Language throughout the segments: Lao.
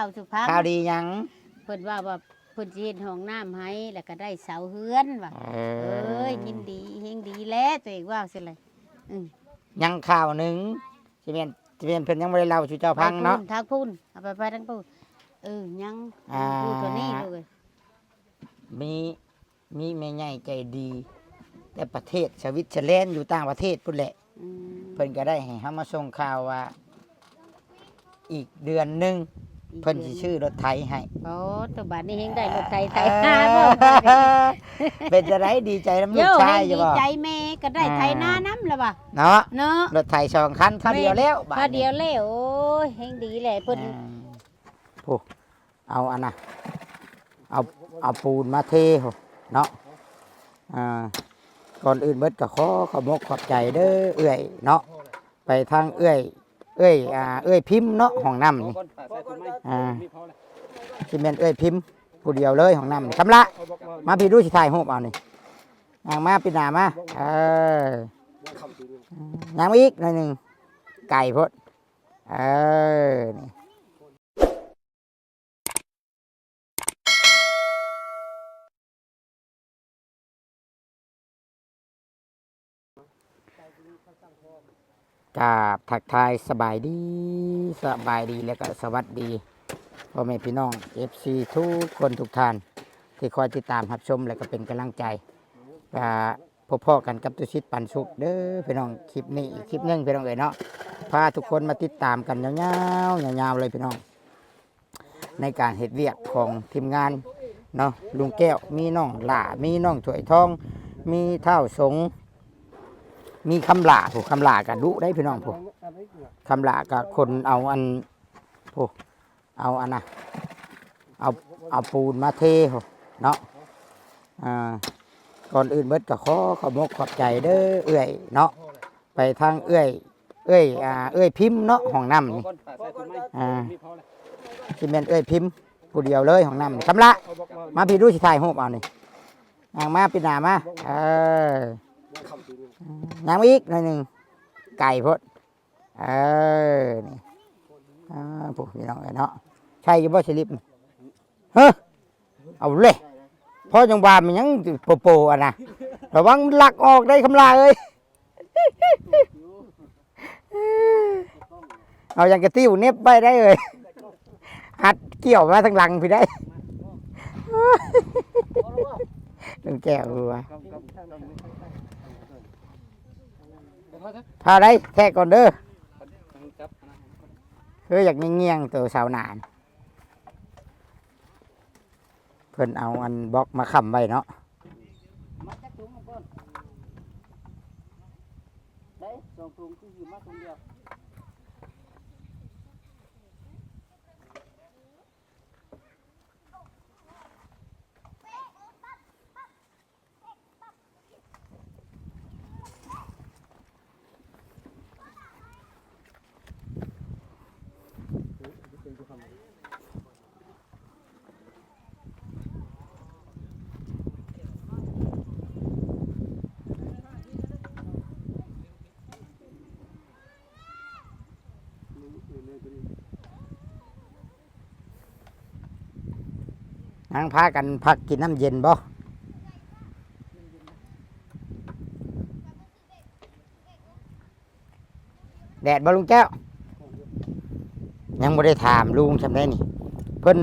ເລົ່າສູ່ຟັງ ຂ່າວດີຫຍັງ? ເພິ່ນວ່າ ວ່າເພິ່ນຊິເຮັດຫ້ອງນ້ຳໃຫ້ ແລ້ວກໍໄດ້ເສົາເຮືອນວ່າ. ເອີ ເອີຍ ຍິນດີ ແຮງດີແລ້ວ ຕົວເອງເວົ້າຊີ້ແຫຼະ. ອືມ ຍັງຂ່າວໜຶ່ງ ຊິແມ່ນ ຊິແມ່ນເພິ່ນຍັງບໍ່ໄດ້ເລົ່າສູ່ເຈົ້າຟັງເນາະ. ໄປພຸ້ນ ທາງພຸ້ນ ເອົາໄປ ໄປທາງພຸ້ນ. ເອີ ຍັງ ອ່າ ຢູ່ຕົວນີ້ລູກເອີຍ ມີ ມີແມ່ໃຫຍ່ໃຈດີ ແຕ່ປະເທດສະວິດເຊີແລນ ຢູ່ຕ່າງປະເທດພຸ້ນແຫຼະ. ອືມ ເພິ່ນກໍໄດ້ໃຫ້ເຮົາມາສົ່ງຂ່າວວ່າ ອີກເດືອນໜຶ່ງ ເພິ່ນຊິຊື້ລົດໄຖໃຫ້. ໂອ້ ໂຕບາດນີ້ແຮງໄດ້ລົດໄຖ ໄຖນາບໍ່ບາດນີ້? ເປັນຈັ່ງໃດ ດີໃຈນຳລູກຊາຍຢູ່ບໍ່? ໂຢ ແຮງດີໃຈ ແມ່ກໍໄດ້ໄຖນານຳລະວ່າ ເນາະ ເນາະ ລົດໄຖສອງຄັນ ຄາວດຽວແລ້ວ ບາດນີ້ ຄາວດຽວແລ້ວ. ໂອ້ຍ ແຮງດີແຫຼະເພິ່ນ ອ່າ ໂອ້ ເອົາອັນນະ ເອົາ ເອົາປູນມາເທເນາະ. ອ່າ ກ່ອນອື່ນເບິດກໍຂໍຂອບມົກຂອບໃຈເດີເອື້ອຍເນາະ ໄປທາງເອື້ອຍ ເອື້ອຍ ອ່າ ເອື້ອຍພິມເນາະ ຫ້ອງນ້ຳນີ້. ອ່າ ຊິແມ່ນເອື້ອຍພິມຜູ້ດຽວເລີຍ ຫ້ອງນ້ຳນີ້. ຄຳລະ ມາພີ້ດູ ຊິຖ່າຍຮູບເອົານີ້. ຍ່າງມາ ປິດໜ້າມາ. ເອີ ຍ່າງມາອີກໜ້ອຍໜຶ່ງ ໄກໂພດ. ເອີ ນີ້ ກາບທັກທາຍສະບາຍດີ ສະບາຍດີ ແລ້ວກໍສະຫວັດດີພໍ່ແມ່ພີ່ນ້ອງ ເອັຟຊີ ທຸກຄົນທຸກທ່ານ ທີ່ຄອຍຕິດຕາມຮັບຊົມ ແລ້ວກໍເປັນກຳລັງໃຈ. ກະ ພົບພໍ້ກັນກັບຕຸສິດປັນສຸກເດີພີ່ນ້ອງ. ຄລິບນີ້ອີກຄລິບໜຶ່ງພີ່ນ້ອງເອີຍເນາະ ພາທຸກຄົນມາຕິດຕາມກັນຍາວໆ ຍາວໆເລີຍພີ່ນ້ອງ ໃນການເຮັດວຽກຂອງທີມງານເນາະ. ລຸງແກ້ວ ມີນ້ອງຫຼ້າ ມີນ້ອງຖ້ວຍທອງ ມີທ້າວສົງ ມີຄຳຫຼ້າ. ຜູ້ຄຳຫຼ້າກະດຸໄດ໋ພີ່ນ້ອງ. ຜູ້ຄຳຫຼ້າກະຂົນເອົາອັນ ຜູ້ ເອົາອັນນະ ເອົາ ເອົາປູນມາເທເນາະ. ອ່າ ກ່ອນອື່ນເບິດກໍຂໍຂອບມົກຂອບໃຈເດີເອື້ອຍເນາະ ໄປທາງເອື້ອຍ ເອື້ອຍ ອ່າ ເອື້ອຍພິມເນາະ ຫ້ອງນ້ຳນີ້. ອ່າ ຊິແມ່ນເອື້ອຍພິມຜູ້ດຽວເລີຍ ຫ້ອງນ້ຳນີ້. ຄຳລະ ມາພີ້ດູ ຊິຖ່າຍຮູບເອົານີ້. ຍ່າງມາ ປິດໜ້າມາ. ເອີ ຍ່າງມາອີກໜ້ອຍໜຶ່ງ ໄກໂພດ. ເອີ ນີ້ ອ່າ ຜູ້ພີ່ນ້ອງເອີຍເນາະ ໃສ່ຢູ່ບໍ່ສະລິບ? ເຮີ ເອົາເລີຍ ພໍຈັ່ງວ່າ ມັນຍັງໂປໆ ອັນນະ ລະວັງມັນລັກອອກໄດ໋ ຄຳລະເອີຍ. ເອົາຫຍັງກະຕິ້ວເໜັບໄວ້ໄດ໋ເອີຍ. ອັດກ່ຽວມາທາງຫຼັງພີ້ໄດ໋ ລຸງແກ້ວວ່າ ພາໄດ້ແທກກ່ອນເດີ. ເອີ ຢາກງຽງໆ ໂຕເສົາໜ້າ. ເພິ່ນເອົາອັນບລັອກມາຄ້ຳໄວ້ເນາະ. ໄດ້ສອງຖົງ ຄືຊິມາຖົງດຽວ. ນັ່ງພາກັນພັກກິນນ້ຳເຢັນບໍ່? ແດດບໍ່ລຸງແກ້ວ? ຍັງບໍ່ໄດ້ຖາມລຸງຊ່ຳໃດນີ້ ເພິ່ນ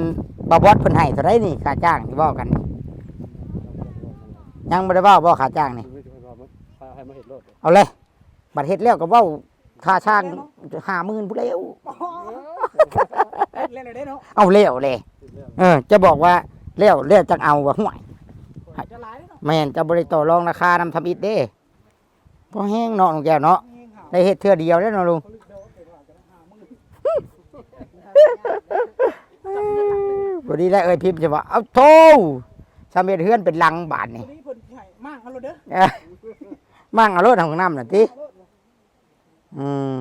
ບ່າວບອດເພິ່ນໃຫ້ເທົ່າໃດນີ້ ຄ່າຈ້າງທີ່ເວົ້າກັນນີ້? ຍັງບໍ່ໄດ້ເວົ້າບໍ່ ຄ່າຈ້າງນີ້? ໃຫ້ມາເຮັດໂລດ ເອົາເລີຍ. ບັດເຮັດແລ້ວກໍເວົ້າຄ່າຊ່າງຫ້າໝື່ນພຸ້ນແລ້ວ. ເຮັດແລ້ວເດ້ເນາະ ເອົາແລ້ວແຫຼະ. ເອີ ຈະບອກວ່າແລ້ວ ແລ້ວຈັ່ງເອົາວ່າ ຫ້ວຍ ຈະຫຼາຍເນາະ. ແມ່ນ ເຈົ້າບໍ່ໄດ້ຕໍ່ລອງລາຄານຳທຳອິດເດ້. ພໍແຮງເນາະ ລຸງແກ້ວເນາະ ໄດ້ເຮັດເທື່ອດຽວເດ້ເນາະລຸງ. ພໍດີແລ້ວເອີຍ ພິມຈະວ່າ ເອົາໂທ້ ສຳເລັດເຮືອນເປັນຫຼັງບາດນີ້. ພໍດີເພິ່ນໃຫ້ມ້າງເອົາໂລດເດີ ມ້າງເອົາໂລດ ຫ້ອງນ້ຳນະຕິ. ອືມ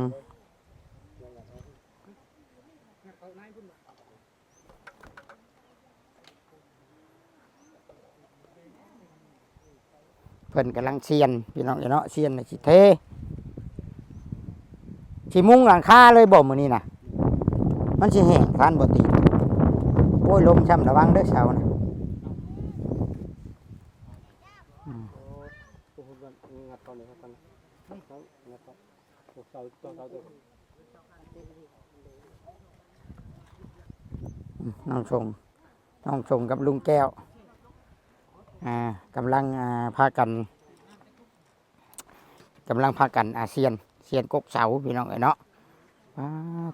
ເພິ່ນກຳລັງຊຽນ ພີ່ນ້ອງເອີຍເນາະ ຊຽນແລ້ວຊິເທ ຊິມຸງຫຼັງຄາເລີຍບໍ່ມື້ນີ້ນະ? ມັນຊິແຫ້ງທັນບໍ່ຕິ? ໂອ້ຍ ລົມຊ້ຳ ລະວັງເດີເສົານະ. ອືມ ນ້ອງຊົງ ນ້ອງຊົງກັບລຸງແກ້ວ ອ່າ ກຳລັງ ອ່າ ພາກັນ ກຳລັງພາກັນ ອ່າ ຊຽນ ຊຽນກົກເສົາ ພີ່ນ້ອງເອີຍເນາະ. ປາ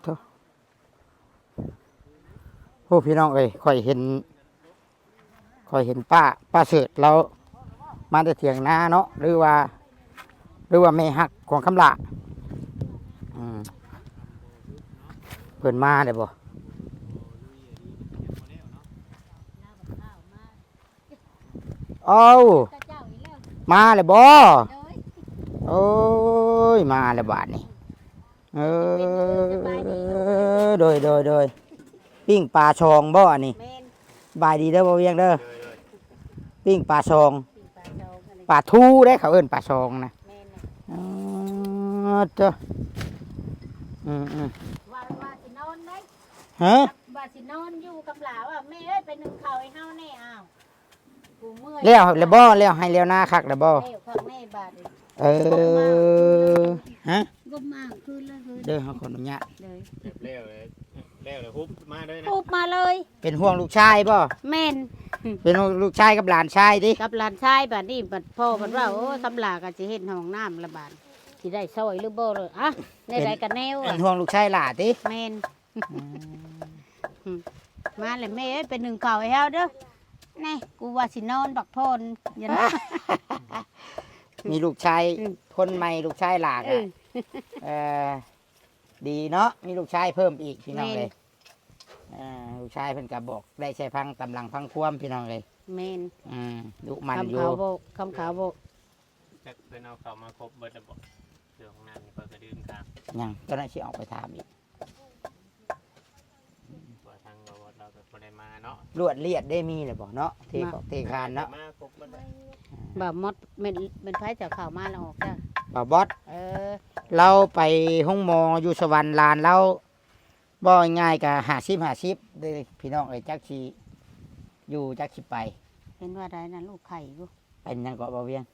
ໂທ້ ໂອ້ ພີ່ນ້ອງເອີຍ ຂ້ອຍເຫັນ ຂ້ອຍເຫັນປ້າ ປ້າເສີດລາວມາແຕ່ຖຽງນາເນາະ ຫຼືວ່າ ຫຼືວ່າແມ່ຮັກຂອງຄຳຫຼ້າ. ອືມ ເພິ່ນມາແລ້ວບໍ່? ເອົ້າ ມາແລ້ວບໍ່? ໂອ້ຍ ມາແລ້ວບາດນີ້. ເອີ ໂດຍ ໂດຍ ໂດຍ ປີ້ງປາຊອງບໍ່ອັນນີ້? ແມ່ນ. ສະບາຍດີເດີ ບໍ່ວຽງເດີ. ໂດຍ ໂດຍ ປີ້ງປາຊອງ ປີ້ງປາຊອງ ປາທູເດ້ ເຂົາເອີ້ນປາຊອງນະ. ແມ່ນ. ອໍ ເຈົ້າ ອືມໆ ວ່າ ວ່າຊິນອນເດ້. ຮະ? ວ່າຊິນອນຢູ່ກັບຫຼານ ວ່າ ແມ່ເອີຍ ໄປໜຶ້ງເຂົ້າໃຫ້ເຮົາແດ່. ອ້າວ ແລ້ວແລ້ວບໍ່? ແລ້ວໄຮ່ແລ້ວນາຄັກແລ້ວບໍ່? ແລ້ວຄັກແນ່ບາດນີ້. ເອີ ຮະ? ກົ້ມມາຄືນເລີຍ ເດີ ເຮົາຂໍອະນຸຍາດ. ເດີ ແລ້ວ ແລ້ວ ແລ້ວ ແລ້ວ ແລ້ວ ຮຸບມາເລີຍນະ ຮຸບມາເລີຍ. ເປັນຫ່ວງລູກຊາຍບໍ່? ແມ່ນ. ເປັນຫ່ວງລູກຊາຍກັບຫຼານຊາຍຕິ? ກັບຫຼານຊາຍ. ບາດນີ້ບັດພໍ່ເພິ່ນວ່າ ໂອ້ຍ ຄຳຫຼ້າກໍຊິເຮັດຫ້ອງນ້ຳລະບາດ ຊິໄດ້ຊ່ອຍຫຼືບໍ່ເລີຍ. ອະ ແນວໃດກໍແນວ ເປັນຫ່ວງລູກຊາຍຫຼ້າຕິ? ແມ່ນ. ອືມ ອືມ ມາແລ້ວແມ່ເອີຍ ໄປໜຶ້ງເຂົ້າໃຫ້ເຮົາເດີ. ແນ່ ກູວ່າຊິນອນພັກຜ່ອນຢູ່ນະ. ມີລູກຊາຍ ອືມ ຄົນໃໝ່ ລູກຊາຍຫຼ້ານະ. ເອີ ເອີ ດີເນາະ ມີລູກຊາຍເພີ່ມອີກ ພີ່ນ້ອງເອີຍ. ແມ່ນ. ອ່າ ລູກຊາຍເພິ່ນກໍບອກໄດ້ໃຊ້ຟັງຕຳຫຼັງຟັງຄວາມ ພີ່ນ້ອງເອີຍ. ແມ່ນ. ອືມ ດຸໝັ່ນຢູ່. ຄຳຂາວບໍ່ ຄຳຂາວບໍ່ ຈັກເພິ່ນເອົາເຂົ້າມາຄົບເບິດແລ້ວບໍ່? ເຄື່ອງນ້ຳນີ້ຂ້ອຍກໍລືມຖາມ. ຍັງ ຕອນນັ້ນຊິອອກໄປຖາມອີກ. ວ່າທາງບ່າວບອດລາວກໍບໍ່ໄດ້ມາເນາະ. ລວດລຽດໄດ້ມີແລ້ວບໍ່ເນາະ? ເທຂອກເທຄານເນາະ. ມາຄົບໝົດແລ້ວ. ບ່າວມອດ ແມ່ນ ແມ່ນໃຜຈະເຂົ້າມາແລ້ວອອກຈ້າ? ບ່າວບອດ. ເອີ ລາວໄປໂຮງໝໍຢູ່ສະຫວັນ ຫຼານລາວ ເວົ້າງ່າຍໆ ກໍຫ້າສິບຫ້າສິບເດ້ພີ່ນ້ອງເອີຍ. ຈັກຊິຢູ່ຈັກຊິໄປ. ເຫັນວ່າໃດນະ ລູກໄຂ້ຢູ່. ເປັນຫຍັງເກາະ ບ່າວວຽງ?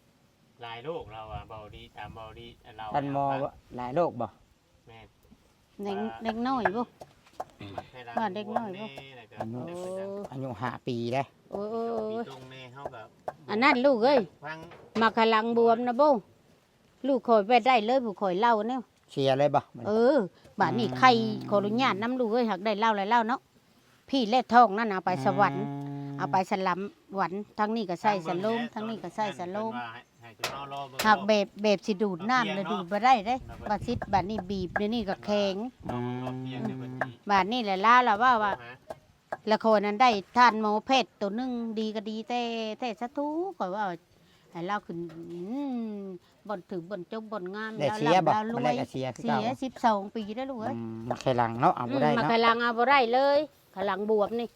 ຫຼາຍໂລກລາວວ່າ ເວົ້າດີ ຕາມເວົ້າດີ ລາວ ທ່ານໝໍວ່າຫຼາຍໂລກບໍ່? ແມ່ນ. ເດັກ ອ່າ ເດັກນ້ອຍບໍ່? ວ່າເດັກນ້ອຍບໍ່? ອາຍຸ ໂອ້ ອາຍຸຫ້າປີເດ້. ໂອ້ຍ ປີຕົງແນ່ເຮົາກໍ ອັນນັ້ນລູກເອີຍ ໝາກຂະລັງບວມນະບໍ່? ລູກຂ້ອຍໄປໄດ້ເລີຍ ຜູ້ຂ້ອຍເລົ່າແນວ ເສຍເລີຍບໍ່? ເອີ ບາດນີ້ ອືມ ໄຂ້ ຂໍອະນຸຍາດນຳລູກເອີຍ ຫາກໄດ້ເລົ່າແລ້ວເລົ່າເນາະ. ພີ້ແລະທ້ອງນັ້ນເອົາໄປສະຫວັນ ອືມ ເອົາໄປສະຫຼຳຫວັນ ທາງນີ້ກໍໃສ່ສະໂລມ ທາງນີ້ກໍໃສ່ສະໂລມ. ຫາກແບບ ແບບຊິດູດນ້ຳແລ້ວດູດບໍ່ໄດ້ເດ້ ວ່າຊິດ ບາດນີ້ບີບ ດຽວນີ້ກໍແຂງ. ອືມ ບາດນີ້ແຫຼະລາວລະເວົ້າວ່າ ລະຂ້ອຍນັ້ນໄດ້ທ່ານໝໍແພດໂຕໜຶ່ງ ດີກໍດີແທ້ ແທ້ສາທຸ ຂ້ອຍວ່າ ໃຫ້ລາວຂຶ້ນ ອືມ ບ່ອນຖືກບ່ອນຈົບບ່ອນງາມ ໄດ້ເສຍບໍ່? ລາວລ່ຳລາວລວຍ. ມັນໄດ້ກໍເສຍຄືເກົ່າ. ເສຍສິບສອງປີແລ້ວລູກເອີຍ. ອືມ ໝາກໄຂ່ຫຼັງເນາະ ເອົາບໍ່ໄດ້ເນາະ. ອືມ ໝາກໄຂ່ຫຼັງເອົາບໍ່ໄດ້ເລີຍ ໄຂ່ຫຼັງບວມນີ້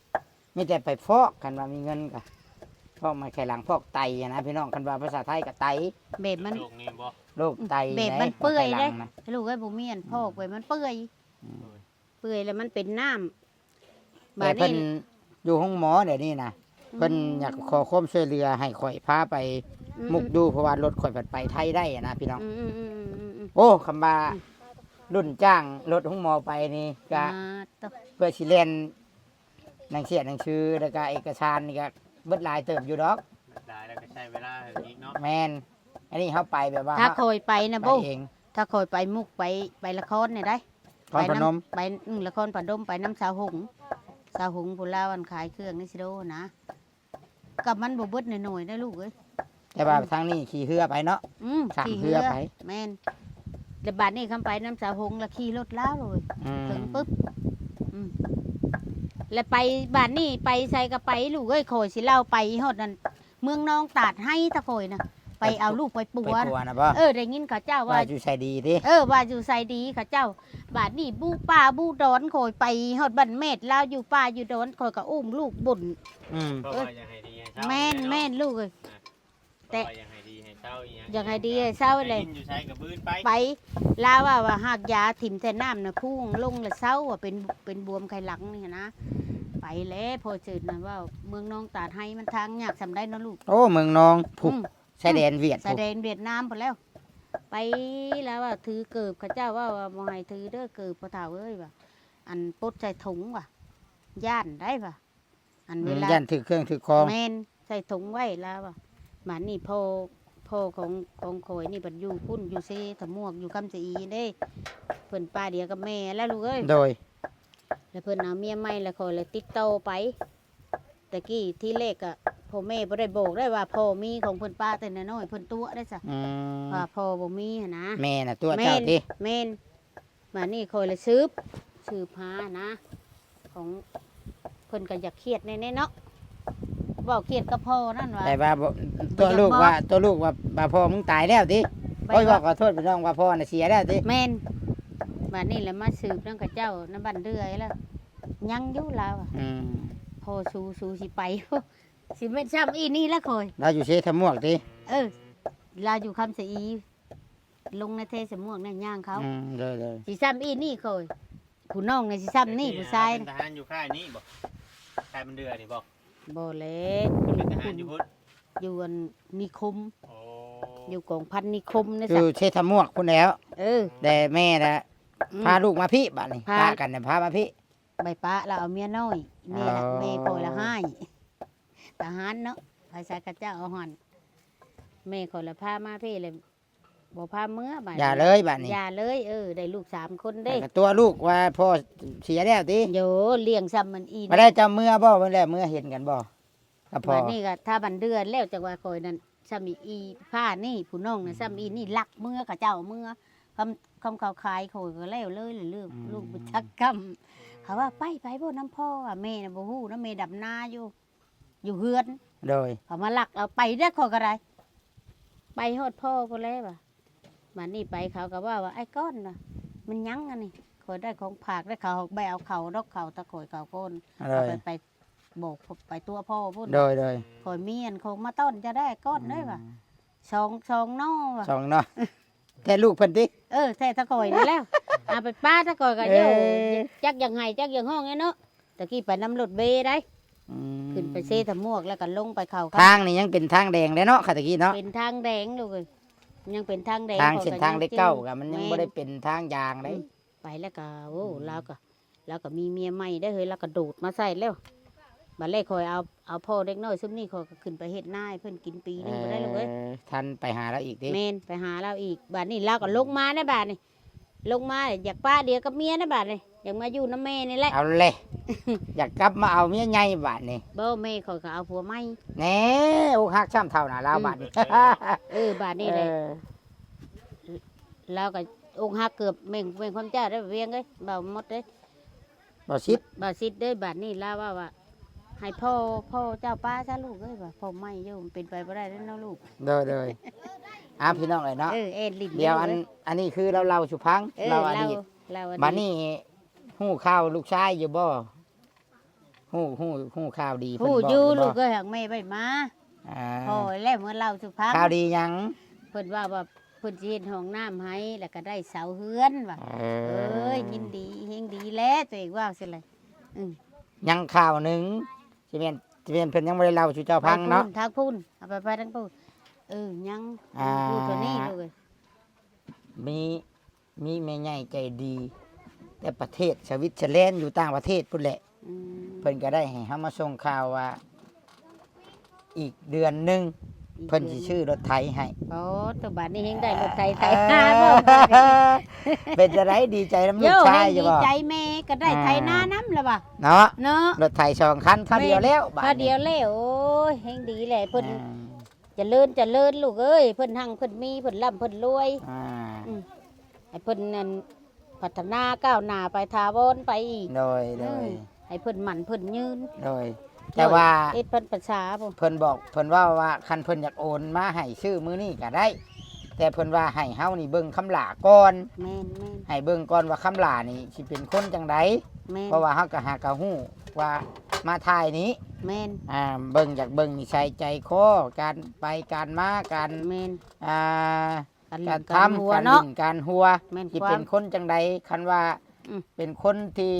ມີແຕ່ໄປຟອກ ຄັນວ່າມີເງິນກໍຟອກໝາກໄຂ່ຫຼັງ ຟອກໄຕນະພີ່ນ້ອງ ຄັນວ່າພາສາໄທກໍໄຕ ແບບມັນ ໂລກນີ້ບໍ່? ໂລກໄຕ ແບບມັນເປື່ອຍເດ້ ໄຂ່ຫຼັງນະ ລູກເອີຍ. ບໍ່ມີອັນຟອກໄວ້ ອືມ ມັນເປື່ອຍ ອືມ ເປື່ອຍແລ້ວມັນເປັນນ້ຳ. ແຕ່ເພິ່ນ ບາດນີ້ ຢູ່ໂຮງໝໍດຽວນີ້ນະ ອືມ ເພິ່ນຢາກຂໍຄວາມຊ່ວຍເຫຼືອໃຫ້ຂ້ອຍພາໄປ ອືມ ມຸກ ອືມ ຢູ່ ເພາະວ່າລົດຂ້ອຍພັດໄປໄທໄດ້ນະພີ່ນ້ອງ. ອືມໆໆໆໆ ໂອ້ ຄຳວ່າ ອືມ ລຸ້ນຈ້າງລົດໂຮງໝໍໄປນີ້ກະ ອ່າ ເພື່ອຊິແລ່ນໜັງເສຍໜັງສື ແລ້ວກະເອກະສານນີ້ກະເບິດຫຼາຍເຕີບຢູ່ດອກ. ເບິດຫຼາຍແລ້ວກໍໃຊ້ເວລາອີກເນາະ. ແມ່ນ. ອັນນີ້ເຮົາໄປແບບວ່າ ຖ້າຂ້ອຍໄປນະ ໄປ ໂອ້ ເອງ ຖ້າຂ້ອຍໄປມຸກ ໄປ ໄປລະຄອນນີ້ໄດ໋ ນະຄອນພະນົມ ໄປນຳ ໄປ ອືມ ນະຄອນພະນົມ ໄປນຳສາວຫົງ ສາວຫົງຜູ້ລາວອັນຂາຍເຄື່ອງໃນຊິໂດນະ ກໍມັນບໍ່ເບິດໜ້ອຍໆ ເດີລູກເອີຍ. ແຕ່ວ່າ ອືມ ທາງນີ້ຂີ່ເຮືອໄປເນາະ. ອືມ ສາມ ຂີ່ເຮືອ ເຮືອໄປ ແມ່ນ. ແລ້ວບາດນີ້ຄຳໄປນຳສາວຫົງລະຂີ່ລົດລາວເລີຍ ອືມ ເຖິງປຶບ ອືມ ແລ້ວໄປ ບາດນີ້ໄປໃສກໍໄປ ລູກເອີຍ. ຂ້ອຍຊິເລົ່າໄປຮອດນັ້ນ ເມືອງນອງຕາດໄຮ ຕະຂ້ອຍນະ ໄປ ໄປ ເອົາລູກໄປປົວ ໄປປົວນະບໍ່? ເອີ ໄດ້ຍິນເຂົາເຈົ້າວ່າ ວ່າຢູ່ໄສດີຕິ? ເອີ ວ່າຢູ່ໄສດີ ເຂົາເຈົ້າ. ບາດນີ້ບຸປ່າບຸດອນ ຂ້ອຍໄປຮອດບ້ານແມດ ລາວຢູ່ປ່າຢູ່ດອນ ຂ້ອຍກໍອຸ້ມລູກບົນ. ອືມ ເພາະວ່າຢາກໃຫ້ດີໃຫ້ເຊົາ ແມ່ນ ເນາະ ແມ່ນລູກເອີຍ. ແຕ່ຢາກໃຫ້ດີໃຫ້ເຊົາອີ່ຫຍັງ ຢາກໃຫ້ດີໃຫ້ເຊົາແຫຼະ ໄປ ໄປ ລາວວ່າ ວ່າຮາກຢາຖິ້ມໃສ່ນ້ຳນະ ພຸ່ງລົງລະເຊົາ ວ່າເປັນ ເປັນບວມໄຂ່ຫຼັງນີ້ນະ. ໄປແລ້ວ ພໍ່ຈື່ນະ ເວົ້າເມືອງນອງຕາດໄຮ ມັນທາງຍາກສ່ຳໃດເນາະລູກ. ໂອ້ ເມືອງນອງ ອື ພຸ້ນ ຊາຍແດນຫວຽດ ຊາຍແດນຫວຽດນາມພຸ້ນແລ້ວ. ໄປ ລາວວ່າຖືເກີບ ເຂົາເຈົ້າເວົ້າວ່າບໍ່ໃຫ້ຖືເດີເກີບພໍ່ເຖົ້າເອີຍວ່າ ອັນປົດໃສ່ຖົງວ່າ ຢ້ານໄດ໋ວ່າ ອັນ ອືມ ເວລາ ຢ້ານຖືກເຄື່ອງຖືກຂອງ. ແມ່ນ ໃສ່ຖົງໄວ້ລາວວ່າ. ບາດນີ້ພໍ່ ພໍ່ຂອງ ຂອງຂ້ອຍນີ້ບັດຢູ່ພຸ້ນ ຢູ່ເຊທະມວກ ຢູ່ຄຳຊະອີເດ້ ເພິ່ນປະດຽວກັບແມ່ແລ້ວລູກເອີຍ. ໂດຍ ແລ້ວເພິ່ນເອົາເມຍໃໝ່ ແລ້ວຂ້ອຍລະຕິດຕໍ່ໄປ. ແຕ່ກີ້ທີແລກກະພໍ່ແມ່ບໍ່ໄດ້ບອກໄດ້ວ່າພໍ່ມີຂອງເພິ່ນປະແຕ່ນ້ອຍໆ ເພິ່ນຕົວະໄດ້ຊະ. ອືມ ວ່າພໍ່ບໍ່ມີຫັ້ນນະ. ແມ່ນະຕົວະເຈົ້າຕິ? ແມ່ນ ບາດນີ້ຂ້ອຍລະສືບ ສືບຫານະ ຂອງ ເພິ່ນກໍຢາກຄຽດແດ່ໆເນາະ ເວົ້າຄຽດກັບພໍ່ນັ້ນວ່າ ແຕ່ວ່າບໍ່ ຕົວະລູກວ່າ ຕົວະລູກວ່າ ວ່າພໍ່ມຶງຕາຍແລ້ວຕິ? ໂອ້ຍ ເວົ້າຂໍໂທດພີ່ນ້ອງ ວ່າພໍ່ນະເສຍແລ້ວຕິ? ແມ່ນ ບາດນີ້ລະມາສືບນຳເຂົາເຈົ້ານຳບ້ານເດືອຍແລ້ວ ຍັງຢູ່ລາວ. ອືມ ພໍ່ ສູ ສູຊິໄປ ຊິແມ່ນຊ່ຳອີ່ນີ້ລະຂ້ອຍ. ລາວຢູ່ເຊທະມວກຕິ? ເອີ ລາວຢູ່ຄຳຊະອີ ລົງໃນເຊຊະມວກນັ້ນຍ່າງເຂົ້າ. ອືມ ໂດຍໆ ຊິຊ່ຳອີ່ນີ້ຂ້ອຍ ຜູ້ນ້ອງນີ້ຊິຊ່ຳນີ້ ຜູ້ຊາຍ ເປັນທະຫານຢູ່ຄ້າຍນີ້ບໍ່? ຄ້າຍມັນເດືອນີ້ບໍ່? ບໍ່ແຫຼະ ເປັນທະຫານຢູ່ພຸ້ນ ຢູ່ອັນນິຄົມ. ໂອ້ ຢູ່ກອງພັນນິຄົມນີ້ ຢູ່ເຊທະມວກພຸ້ນແຫຼ້ວ. ເອີ ແຕ່ແມ່ນະ ອືມ ພາລູກມາພີ້ບາດນີ້ ພາ ປະກັນນະ ພາມາພີ້. ໄປປະລາວເອົາເມຍນ້ອຍ ເມຍ ອໍ ແມ່ຂ້ອຍລະຮ້າຍ ທະຫານເນາະ ໄປໃສເຂົາເຈົ້າເອົາຫັ້ນ. ແມ່ຂ້ອຍລະພາມາພີ້ລະ ບໍ່ພາເມືອບາດນີ້ ຢ່າເລີຍບາດນີ້ ຢ່າເລີຍ. ເອີ ໄດ້ລູກສາມຄົນເດ້ ແລ້ວກໍຕົວະລູກວ່າພໍ່ເສຍແລ້ວຕິ? ໂຢ ລ້ຽງຊ່ຳມັນອີ່ ມາໄດ້ເຈົ້າເມືອບໍ່? ເມືອແລ້ວເມືອເຫັນກັນບໍ່ກັບພໍ່? ບາດນີ້ກໍຖ້າບັນເດືອນແລ້ວ ຈັກວ່າຂ້ອຍນັ້ນ ຊ່ຳອີ່ພ້ານີ້ ຜູ້ນ້ອງນະ ອືມ ຊ່ຳອີ່ນີ້ລັກເມືອ ເຂົາເຈົ້າເອົາເມືອ ຄຳ ຄຳເຂົາຂາຍຂ້ອຍກໍແລ້ວເລີຍລະ ອືມ ລູກບໍ່ຈັກກຳ. ເຂົາວ່າໄປ ໄປບໍ່ນຳພໍ່ ວ່າແມ່ນະບໍ່ຮູ້ນຳ ແມ່ດຳນາຢູ່ ຢູ່ເຮືອນ. ໂດຍ ເຂົາມາລັກເອົາໄປເດ້ ຂ້ອຍກໍໄດ້ ໄປຮອດພໍ່ພຸ້ນແຫຼະວ່າ. ບາດນີ້ໄປເຂົາກໍເວົ້າວ່າ ອ້າຍກ້ອນວ່າ ມັນຫຍັງອັນນີ້? ຂ້ອຍໄດ້ຂອງຝາກເດ້ ເຂົາໄປເອົາເຂົ້າດອກ ເຂົ້າຕະຂ້ອຍເຂົ້າກ່ອນ. ໂດຍ ເອົາໄປ ໄປບອກ ໄປຕົວະພໍ່ພຸ້ນ. ໂດຍໆ ຂ້ອຍມີອັນຂອງມາຕ້ອນເຈົ້າໄດ້ກ້ອນເດ້ວ່າ. ອືມ ສອງ ສອງໜໍ່ວ່າ ສອງໜໍ່. ແທ້ລູກເພິ່ນຕິ? ເອີ ແທ້ຕະຂ້ອຍນີ້ແຫຼ້ວ ເອົາໄປປະຕະຂ້ອຍກໍ ເອີ ໂຍ ຈັກຢາກໄຫ້ຈັກຢາກຮ້ອງແຫຼະເນາະ. ຕະກີ້ໄປນຳລົດເບໄດ໋. ອືມ ຂຶ້ນໄປເຊທະມວກ ແລ້ວກໍລົງໄປເຂົ້າ ທາງນີ້ຍັງເປັນທາງແດງເດ້ເນາະ ຄະຕະກີ້ເນາະ ເປັນທາງແດງລູກເອີຍ ຍັງເປັນທາງແດງ. ທາງເສັ້ນທາງເລກເກົ້າກໍມັນຍັງບໍ່ໄດ້ເປັນທາງຢາງໄດ໋. ອືມ ໄປແລ້ວກໍ ໂອ້ ອືມ ລາວກໍ ລາວກໍມີເມຍໃໝ່ໄດ້ເຮີ້ຍ ລາວກໍໂດດມາໃສ່ແລ້ວ. ບາດແລ້ວຂ້ອຍເອົາ ເອົາພໍ່ເດັກນ້ອຍຊຸມນີ້ ຂ້ອຍກໍຂຶ້ນໄປເຮັດນາໃຫ້ເພິ່ນກິນປີໜຶ່ງບໍ່ໄດ້ລູກເອີຍ. ເອີ ທັນໄປຫາລາວອີກຕິ? ແມ່ນ ໄປຫາລາວອີກ. ບາດນີ້ລາວກໍລົງມາໄດ໋ ບາດນີ້ ລົງມາຢາກປະດຽວກັບເມຍນະ ບາດນີ້ ຢາກມາຢູ່ນຳແມ່ນີ້ແຫຼະ. ເອົາແຫຼະ ຢາກກັບມາເອົາເມຍໃຫຍ່ບາດນີ້. ບໍ່ ແມ່ຂ້ອຍກໍເອົາຜົວໃໝ່. ແນ່ ອົກຫັກຊ້ຳເທົ່ານະລາວ ອືມ ບາດນີ້. ເອີ ບາດນີ້ແຫຼະ ເອີ ລາວກໍອົກຫັກເກືອບ ແມ່ນ ແມ່ນຄວາມເຈົ້າໄດ໋ ວຽງເອີຍ ເວົ້າໝົດເດ້. ບໍ່ສິດ ບໍ່ສິດເດ້. ບາດນີ້ລາວເວົ້າວ່າ ໃຫ້ພໍ່ ພໍ່ເຈົ້າປະຊະລູກເອີຍ ວ່າພໍ່ໃໝ່ຢູ່ ມັນເປັນໄປບໍ່ໄດ້ເດ້ເນາະລູກ. ໂດຍໆ ອ່າ ພີ່ນ້ອງເອີຍເນາະ. ເອີ ແອນລິນ ດຽວອັນ ເອີ ອັນນີ້ຄືລາວເລົ່າສູ່ຟັງ ເອີ ລາວອະດີດ ເລົ່າ ເລົ່າອະດີດ. ບາດນີ້ຮູ້ຂ່າວລູກຊາຍຢູ່ບໍ່? ຮູ້ ຮູ້ ຮູ້ຂ່າວດີເພິ່ນບອກຢູ່ບໍ່? ຮູ້ຢູ່ລູກເອີຍ ຫາກແມ່ໄປມາ ອ່າ ພໍແລ້ວ ເມື່ອເລົ່າສູ່ຟັງ. ຂ່າວດີຫຍັງ? ເພິ່ນວ່າ ວ່າເພິ່ນຊິເຮັດຫ້ອງນ້ຳໃຫ້ ແລ້ວກໍໄດ້ເສົາເຮືອນວ່າ. ເອີ ເອີຍ ຍິນດີ ແຮງດີແຫຼະ ຕົວເອງເວົ້າຊີ້ແຫຼະ. ອືມ ຍັງຂ່າວໜຶ່ງ ຊິແມ່ນ ຊິແມ່ນເພິ່ນຍັງບໍ່ໄດ້ເລົ່າສູ່ເຈົ້າຟັງເນາະ. ທາງພຸ້ນ ທາງພຸ້ນ ເອົາໄປ ໄປທາງພຸ້ນ. ເອີ ຍັງ ອ່າ ຢູ່ຕົວນີ້ລູກເອີຍ ມີ ມີແມ່ໃຫຍ່ໃຈດີ ແຕ່ປະເທດສະວິດເຊີແລນ ຢູ່ຕ່າງປະເທດພຸ້ນແຫຼະ. ອືມ ເພິ່ນກໍໄດ້ໃຫ້ເຮົາມາສົ່ງຂ່າວວ່າ ອີກເດືອນໜຶ່ງ ອີກເດືອນ ເພິ່ນຊິຊື້ລົດໄຖໃຫ້. ອໍ ໂຕ ບາດນີ້ແຮງໄດ້ລົດໄຖໄຖນາບໍ່? ອ່າ ເປັນຈັ່ງໃດ ດີໃຈນຳລູກຊາຍຢູ່ບໍ່? ໂຍ ແຮງດີໃຈ ແມ່ກໍໄດ້ ອ່າ ໄຖນານຳລະວ່າ ເນາະ ເນາະ ລົດໄຖສອງຄັນ ຄາວດຽວແລ້ວ ບາດນີ້ ແມ່ນ ຄາວດຽວແລ້ວ. ໂອ້ຍ ແຮງດີແຫຼະ ເພິ່ນ ອ່າ ຈະເລີນ ຈະເລີນລູກເອີຍ ເພິ່ນຮັ່ງເພິ່ນມີ ເພິ່ນລ່ຳເພິ່ນລວຍ. ອ່າ ອືມ ໃຫ້ເພິ່ນນັ້ນພັດທະນາກ້າວໜ້າໄປຖາວອນໄປອີກ. ໂດຍ ໂດຍ ອືມ ໃຫ້ເພິ່ນໝັ້ນເພິ່ນຍືນ. ໂດຍ ແຕ່ວ່າເຮັດພັນປະຊາພຸ້ນ ເພິ່ນບອກ ເພິ່ນເວົ້າວ່າ ຄັນເພິ່ນຢາກໂອນມາໃຫ້ຊື້ມື້ນີ້ກໍໄດ້ ແຕ່ເພິ່ນວ່າໃຫ້ເຮົານີ້ເບິ່ງຄຳຫຼ້າກ່ອນ. ແມ່ນໆ ໃຫ້ເບິ່ງກ່ອນວ່າຄຳຫຼ້ານີ້ຊິເປັນຄົນຈັ່ງໃດ. ແມ່ນ ເພາະວ່າເຮົາກໍຫາກໍຮູ້ວ່າມາຖ່າຍນີ້. ແມ່ນ ອ່າ ເບິ່ງ ຢາກເບິ່ງນິໄສໃຈຄໍ ການໄປການມາ ການ ແມ່ນ ອ່າ ການຫຼິ້ນການຫົວເນາະ ການຫຼິ້ນການຫົວ ແມ່ນ ຊິເປັນຄົນຈັ່ງໃດ ຄັນວ່າ ອືມ ເປັນຄົນທີ່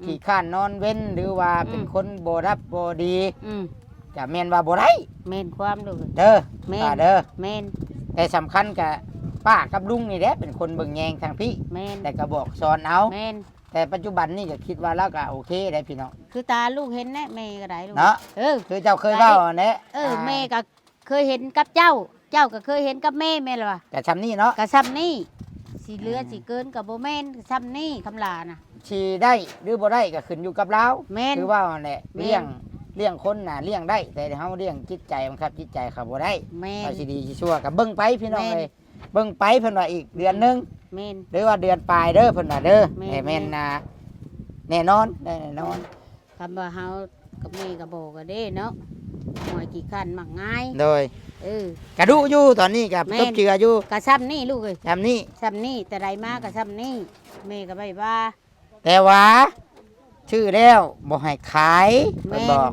ອືມ ຂີ້ຄ້ານນອນເວັນ ຫຼືວ່າ ອືມ ເປັນຄົນບໍ່ດັບບໍ່ດີ ອືມ ກະແມ່ນວ່າບໍ່ໄດ້ ແມ່ນຄວາມລູກ ເດີ ແມ່ນ ປ້າເດີ ແມ່ນ ແຕ່ສຳຄັນກະປ້າກັບລຸງນີ້ແຫຼະ ເປັນຄົນເບິ່ງແຍງທາງພີ້ ແມ່ນ ແລ້ວກະບອກສອນເອົາ ແມ່ນ ແຕ່ປັດຈຸບັນນີ້ກໍຄິດວ່າລາວກໍໂອເຄໄດ໋ພີ່ນ້ອງ ຄືຕາລູກເຫັນແຫຼະ ແມ່ກໍໄດ້ລູກ ເນາະ ເອີ ຄືເຈົ້າເຄີຍເວົ້າຫັ້ນແຫຼະ ເອີ ອ່າ ແມ່ກໍເຄີຍເຫັນກັບເຈົ້າ ເຈົ້າກໍເຄີຍເຫັນກັບແມ່ ແມ່ນລະວ່າ ກໍຊ່ຳນີ້ເນາະ ກໍຊ່ຳນີ້ ຊິເຫຼືອ ອ່າ ຊິເກີນກໍບໍ່ແມ່ນ ຊ່ຳນີ້ຄຳຫຼານະ ຊິໄດ້ຫຼືບໍ່ໄດ້ກໍຂຶ້ນຢູ່ກັບລາວ ແມ່ນ ຄືເວົ້າຫັ້ນແຫຼະ ແມ່ນ ລ້ຽງ ລ້ຽງຄົນນະລ້ຽງໄດ້ ແຕ່ເຮົາລ້ຽງຈິດໃຈ ບັງຄັບຈິດໃຈເຂົາບໍ່ໄດ້ ແມ່ນ ເຂົາຊິດີຊິຊົ່ວກໍເບິ່ງໄປພີ່ນ້ອງເອີຍ ແມ່ນ ເບິ່ງໄປເພິ່ນວ່າອີກເດືອນໜຶ່ງ ແມ່ນ ຫຼືວ່າເດືອນປາຍເດີເພິ່ນວ່າເດີ ແມ່ນ ແຕ່ແມ່ນ ແມ່ນ ນະ ແນ່ນອນ ແນ່ນອນ ຄຳວ່າເຮົາກັບແມ່ກໍບໍ່ກັນເດ້ເນາະ ຫ້ອຍຂີ້ຄ້ານມັກງ່າຍ ໂດຍ ເອີ ກະດຸຢູ່ຕອນນີ້ກະ ແມ່ນ ຕົບເຈື່ອຢູ່ ກະຊ່ຳນີ້ລູກເອີຍ ຊ່ຳນີ້ ຊ່ຳນີ້ ແຕ່ໃດມາກະຊ່ຳນີ້ ແມ່ກໍໄປວ່າ ແຕ່ວ່າຊື້ແລ້ວບໍ່ໃຫ້ຂາຍ ແມ່ນ ເພິ່ນບອກ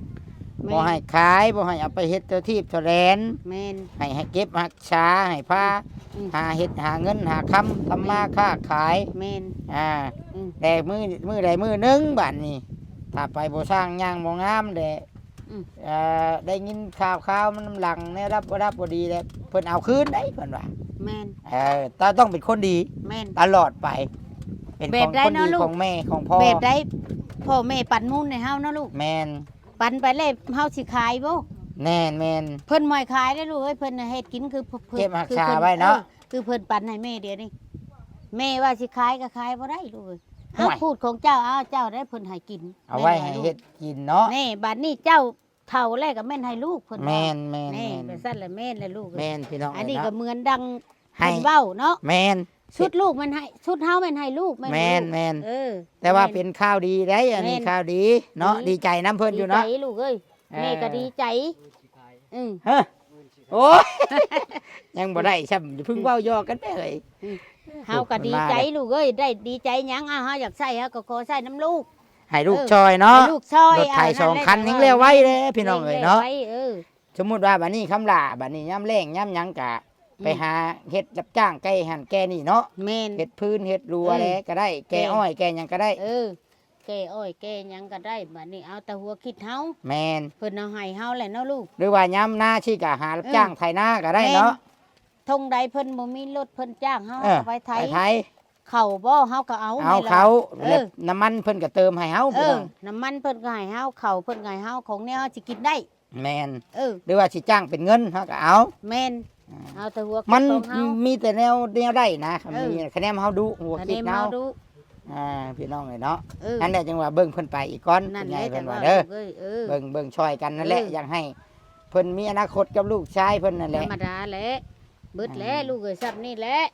ແມ່ນ ບໍ່ໃຫ້ຂາຍ ບໍ່ໃຫ້ເອົາໄປເຮັດຕົວທີບຕົວແດນ ແມ່ນ ໃຫ້ ໃຫ້ເກັບຮັກສາ ໃຫ້ພາ ອືມ ຫາເຮັດຫາເງິນຫາຄຳ ທຳມາ ແມ່ນ ຄ້າຂາຍ ແມ່ນ ອ່າ ອືມ ແຕ່ມື້ ມື້ໃດມື້ໜຶ່ງບາດນີ້ ຖ້າໄປບໍ່ຊ່າງຍ່າງບໍ່ງາມແລ້ວ ອືມ ເອີ ໄດ້ຍິນຂ່າວໆ ມັນນຳຫຼັງແນວດັບບໍ່ດັບບໍ່ດີແລ້ວ ເພິ່ນເອົາຄືນໄດ໋ ເພິ່ນວ່າ ແມ່ນ ເອີ ຕ້ອງເປັນຄົນດີ ແມ່ນ ຕະຫຼອດໄປ ເປັນ ແບບໃດເນາະລູກ ຂອງຄົນດີຂອງແມ່ຂອງພໍ່ ແບບໃດ ພໍ່ແມ່ປັນມູນໃຫ້ເຮົາເນາະລູກ ແມ່ນ ປັນໄປແລ້ວເຮົາຊິຂາຍບໍ່ ແມ່ນໆ ເພິ່ນບໍ່ໃຫ້ຂາຍເດ້ລູກເອີຍ ເພິ່ນເຮັດກິນຄື ຄື ເກັບຮັກສາໄວ້ເນາະ ເອີ ຄືເພິ່ນປັນໃຫ້ແມ່ດຽວນີ້ ແມ່ວ່າຊິຂາຍກໍຂາຍບໍ່ໄດ້ລູກເອີຍ ເອົາ ຫ້ວຍ ພູດຂອງເຈົ້າ ເອົາ ເຈົ້າໄດ້ເພິ່ນໃຫ້ກິນ ເອົາໄວ້ໃຫ້ເຮັດກິນເນາະ ແມ່ນບໍ່ລູກ ນີ້ບາດນີ້ເຈົ້າ ເຖົ້າແລ້ວກໍແມ່ນໃຫ້ລູກເພິ່ນ ແມ່ນໆໆ ແມ່ນ ແມ່ນ ແມ່ນ ແມ່ນແລ້ວລູກ ແມ່ນພີ່ນ້ອງ ອັນນີ້ ເອີຍເນາະ ກໍເໝືອນດັ່ງ ໃຫ້ ເພິ່ນເວົ້າເນາະ ແມ່ນ ຊຸດລູກແມ່ນໃຫ້ ຊຸດເຮົາແມ່ນໃຫ້ລູກ ແມ່ນບໍ່ລູກ ແມ່ນໆໆ ເອີ ແຕ່ວ່າ ແມ່ນ ເປັນຂ່າວດີໄດ໋ ອັນນີ້ ແມ່ນ ຂ່າວດີເນາະ ດີ ດີໃຈນຳເພິ່ນຢູ່ເນາະ ດີໃຈລູກເອີຍ ເອີ ແມ່ກໍດີໃຈ ອືມ ຮະ ໂອ້ຍ ຍັງບໍ່ໄດ້ຊ້ຳ ຢ່າເພິ່ງເວົ້າຢອກກັນແມ່ເອີຍ ອືມ ເຮົາກໍດີໃຈລູກເອີຍ ໄດ້ດີໃຈຫຍັງ ອ້າວ ເຮົາຢາກໃຊ້ ເຮົາກໍຂໍໃຊ້ນຳລູກ ໃຫ້ລູກ ເອີ ຊ່ອຍເນາະ ໃຫ້ລູກຊ່ອຍ ລົດໄຖ ອ່າ ສອງຄັນ ນັ້ນແຫຼະ ຍັງແລ້ວໄວເດ້ພີ່ນ້ອງເອີຍເນາະ ແມ່ນແລ້ວໄວ ເອີ ສົມມຸດວ່າບາດນີ້ຄຳຫຼ້າ ບາດນີ້ຍາມແລ້ງຍາມຫຍັງກະ ອືມ ໄປຫາເຮັດຮັບຈ້າງແກ່ຫັ້ນແກ່ນີ້ເນາະ ແມ່ນ ເຮັດຟືນເຮັດລົວ ເອີ ແລກໍໄດ້ ແກ່ ແກ່ອ້ອຍແກ່ຫຍັງກໍໄດ້ ເອີ ແກ່ອ້ອຍແກ່ຫຍັງກໍໄດ້ ບາດນີ້ເອົາແຕ່ຫົວຄິດເຮົາ ແມ່ນ ເພິ່ນເອົາໃຫ້ເຮົາແຫຼະເນາະລູກ ຫຼືວ່າຍາມນາຊີ້ກະຫາ ເອີ ຮັບຈ້າງໄຖນາກໍໄດ້ເນາະ ແມ່ນ ທົ່ງໃດເພິ່ນບໍ່ມີລົດເພິ່ນຈ້າງເຮົາ ເອີ ເອົາໄປໄຖ ໄປໄຖ ເຂົ້າບໍ່ ເຮົາກໍເອົາ ເອົາ ແມ່ນລະ ເຂົ້າ ເອີ ແລ້ວນ້ຳມັນເພິ່ນກໍເຕີມໃຫ້ເຮົາ ເອີ ພີ່ນ້ອງ ນ້ຳມັນເພິ່ນກໍໃຫ້ເຮົາ ເຂົ້າເພິ່ນກໍໃຫ້ເຮົາ ຂອງແນວເຮົາຊິກິນໄດ້ ແມ່ນ ເອີ ຫຼືວ່າຊິຈ້າງເປັນເງິນເຮົາກໍເອົາ ແມ່ນ ອ່າ ເອົາແຕ່ຫົວ ມັນ ຂອງເຮົາ ມີແຕ່ແນວ ແນວໄດ້ນະ ເອີ ມີ ຄະແນນເຮົາດຸ ຫົວຄິດເຮົາ ຄະແນນເຮົາດຸ ອ່າ ພີ່ນ້ອງເອີຍເນາະ ເອີ ນັ້ນແຫຼະ ຈັ່ງວ່າເບິ່ງເພິ່ນໄປອີກກ່ອນ ນັ້ນແຫຼະ ເພິ່ນໃຫຍ່ເພິ່ນວ່າເດີ ເອີ ເບິ່ງ ເບິ່ງຊ່ອຍກັນນັ້ນແຫຼະ ເອີ ຢາກໃຫ້ເພິ່ນມີອະນາຄົດກັບລູກຊາຍເພິ່ນນັ້ນແຫຼະ ທຳມະດາແຫຼະ ເບິດແຫຼະ ອ່າ ລູກເອີຍ ຊ່ຳນີ້ແຫຼະ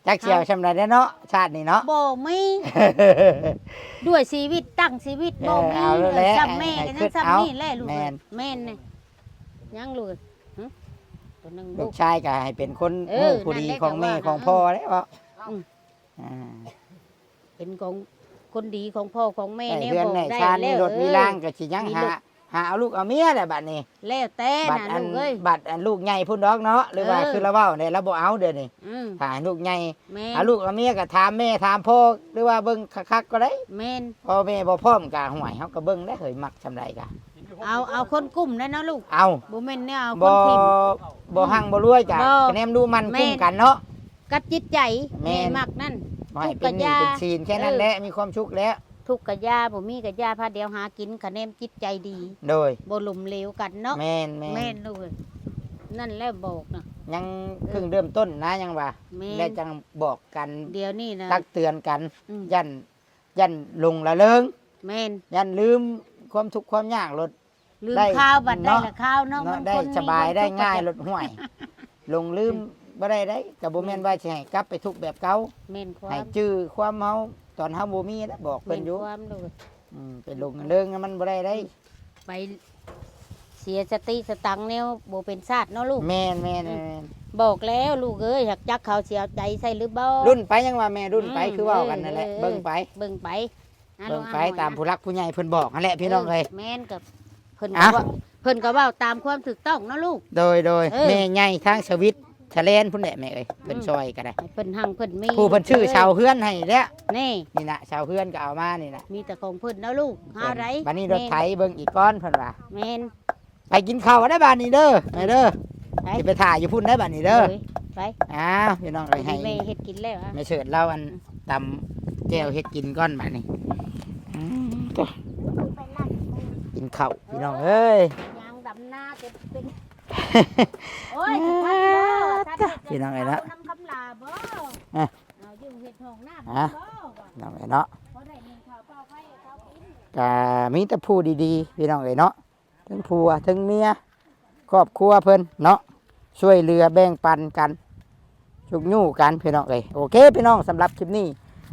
ຈັກຊິເອົາຊ່ຳໃດແດ່ເນາະ ຊາດນີ້ເນາະ ບໍ່ມີ ດ້ວຍຊີວິດ ຕັ້ງຊີວິດ ເອີ ບໍ່ມີ ເອົາແລ້ວແຫຼະ ເອີ ຊ່ຳແມ່ກໍຍັງຊ່ຳນີ້ແຫຼະ ລູກເອີຍ ແມ່ນ ແມ່ນນີ້ ຍັງລູກເອີຍ ຫຶ ຕົວໜຶ່ງ ລູກຊາຍກໍໃຫ້ເປັນຄົນ ເອີ ຮູ້ຜູ້ດີຂອງແມ່ຂອງພໍ່ແຫຼະເນາະ ອືມ ອ່າ ເປັນຂອງຄົນດີຂອງພໍ່ຂອງແມ່ ແນວບອກໄດ້ແລ້ວ ມີເຮືອນມີຊານ ເອີ ມີລົດມີລາງ ກໍຊິຍັງ ມີ ຫາ ລູກ ຫາເອົາລູກເອົາເມຍແຫຼະບັດນີ້ ແລ້ວແຕ່ນະລູກເອີຍ ບັດອັນລູກໃຫຍ່ພຸ້ນດອກເນາະ ຫຼືວ່າ ເອີ ຄືລາວເວົ້າແຫຼະ ລາວບໍ່ເອົາດຽວນີ້ ອືມ ຖ້າໃຫ້ລູກໃຫຍ່ ແມ່ນ ເອົາລູກເອົາເມຍກໍຖາມແມ່ຖາມພໍ່ ຫຼືວ່າເບິ່ງຄັກໆກໍໄດ້ ແມ່ນ ພໍ່ແມ່ບໍ່ພ້ອມກໍ ຫ້ວຍ ເຮົາກໍເບິ່ງແຫຼະເຮີ້ຍ ມັກຊ່ຳໃດກໍ ເອົາ ເອົາຄົນກຸ່ມແຫຼະເນາະລູກ ເອົາ ບໍ່ແມ່ນແນວເອົາຄົນຖິ້ມ ບໍ່ຮັ່ງບໍ່ລວຍກໍ ບໍ່ ຄະແນນດູໝັ່ນ ແມ່ນ ກຸ່ມກັນເນາະ ກັບຈິດໃຈ ແມ່ນ ແມ່ມັກນັ້ນ ບໍ່ໃຫ້ເປັນໜີ້ເປັນສິນ ທຸກກະຢ່າ ແຄ່ນັ້ນແຫຼະ ເອີ ມີຄວາມສຸກແລ້ວ ທຸກກະຢ່າ ບໍ່ມີກະຢ່າ ພາດຽວຫາກິນ ຄະແນນຈິດໃຈດີ ໂດຍ ບໍ່ລົ້ມເຫຼວກັນເນາະ ແມ່ນໆ ແມ່ນລູກເອີຍ ນັ້ນແຫຼະບອກນະ ຍັງ ເອີ ເພິ່ງເລີ່ມຕົ້ນນະ ຍັງວ່າ ແມ່ນ ແລ້ວຈັ່ງບອກກັນ ດຽວນີ້ນະ ຕັກເຕືອນກັນ ອືມ ຢ້ານ ຢ້ານຫຼົງລະເລີງ ແມ່ນ ຢ້ານລືມຄວາມທຸກຄວາມຍາກໂລດ ລືມ ໄດ້ ຄາວບັດໄດ້ ເນາະ ລະຄາວເນາະ ເນາະ ມັນ ໄດ້ ຄົນ ສະບາຍ ມີຄວາມ ໄດ້ງ່າຍ ໂລດ ຫ້ວຍ ຫຼົງລືມ ອືມ ບໍ່ໄດ້ໄດ໋ ກໍບໍ່ແມ່ນ ອືມ ວ່າຊິໃຫ້ກັບໄປທຸກແບບເກົ່າ ແມ່ນຄວາມ ໃຫ້ຈື່ຄວາມເຮົາຕອນເຮົາບໍ່ມີແລ້ວ ບອກເພິ່ນຢູ່ ແມ່ນຄວາມລູກ ອືມ ໄປຫຼົງເລີງມັນບໍ່ໄດ້ໄດ໋ ອືມ ໄປເສຍສະຕິສະຕັງແນວບໍ່ເປັນຊາດເນາະລູກ ແມ່ນໆໆ ອືມ ບອກແລ້ວລູກເອີຍ ຫາກຈັກເຂົາຊິເອົາໃຈໃສ່ຫຼືບໍ່ ລຸ້ນໄປ ຍັງວ່າແມ່ລຸ້ນໄປ ອືມ ຄືເວົ້າກັນນັ້ນແຫຼະ ເອີ ເບິ່ງໄປ ເບິ່ງໄປ ອ່ະ ເບິ່ງໄປ ລອງເອົາ ຕາມຜູ້ຫຼັກຜູ້ໃຫຍ່ເພິ່ນບອກຫັ້ນແຫຼະ ພີ່ນ້ອງເອີຍ ເອີ ແມ່ນ ກໍເພິ່ນ ເອົ້າ ກໍເວົ້າ ເພິ່ນກໍເວົ້າຕາມຄວາມຖືກຕ້ອງເນາະລູກ ໂດຍໆ ເອີ ແມ່ໃຫຍ່ທາງສະວິດ ສະແລນພຸ້ນແຫຼະແມ່ເອີຍ ເພິ່ນ ອືມ ຊ່ອຍກໍໄດ້ ໃຫ້ເພິ່ນຮັ່ງເພິ່ນມີ ຜູ້ເພິ່ນຊື້ເສົາເຮືອນໃຫ້ແລ້ວ ນີ້ ນີ້ນະ ເສົາເຮືອນກໍເອົາມານີ້ນະ ມີແຕ່ຂອງເພິ່ນເນາະລູກ ເພິ່ນ ຫາໄດ້ ບັດນີ້ລົດໄຖເບິ່ງອີກກ່ອນເພິ່ນວ່າ ແມ່ນ ໄປກິນເຂົ້າໄດ້ບາດນີ້ເດີ ໄປເດີ ໄປ ຊິໄປຖ້າຢູ່ພຸ້ນໄດ້ບາດນີ້ເດີ ໂດຍ ໄປ ອ້າວ ພີ່ນ້ອງເອີຍ ໃຫ້ ແມ່ເຮັດກິນແລ້ວ ແມ່ເສີດລາວອັນ ອືມ ຕຳແຈ່ວເຮັດກິນກ່ອນບາດນີ້ ອືມ ໂທ້ ກິນເຂົ້າ ພີ່ນ້ອງເອີຍ ຍາງດຳນາຈົນເປັນ ໂອ້ຍ ຊິທັນບໍ່ ທັນເຮັດ ພີ່ນ້ອງເອີຍເນາະ ນຳຄຳຫຼາບໍ່ ອ່ະ ເອົາຢູ່ເຮັດຫ້ອງນ້ຳ ອ່ະ ບໍ່ ພີ່ນ້ອງເອີຍເນາະ ພໍໄດ້ໜຶ່ງເຂົ້າເປົ່າໄຟເຂົາກິນ ກະມີແຕ່ຜູ້ດີໆ ພີ່ນ້ອງເອີຍເນາະ ທັງຜົວທັງເມຍ ຄອບຄົວເພິ່ນເນາະ ຊ່ວຍເຫຼືອແບ່ງປັນກັນ ຊຸກຍູ້ກັນ ພີ່ນ້ອງເອີຍ ໂອເຄ ພີ່ນ້ອງ ສຳລັບຄລິບນີ້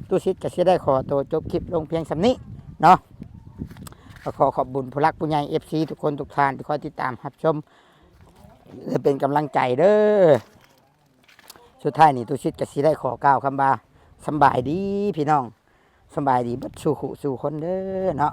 ຕູ້ຊິດກໍຊິໄດ້ຂໍໂຕຈົບຄລິບລົງພຽງສ່ຳນີ້ເນາະ ກໍຂໍຂອບບຸນຜູ້ຫຼັກຜູ້ໃຫຍ່ ເອັຟຊີ ທຸກຄົນທຸກທ່ານທີ່ຄອຍຕິດຕາມຮັບຊົມ ແລະ ເປັນກຳລັງໃຈເດີ ສຸດທ້າຍນີ້ ຕູ້ຊິດກໍຊິໄດ້ຂໍກ່າວຄຳວ່າ ສຳບາຍດີພີ່ນ້ອງ ສຳບາຍດີເບິດສູ່ຜູ້ສູ່ຄົນເດີເນາະ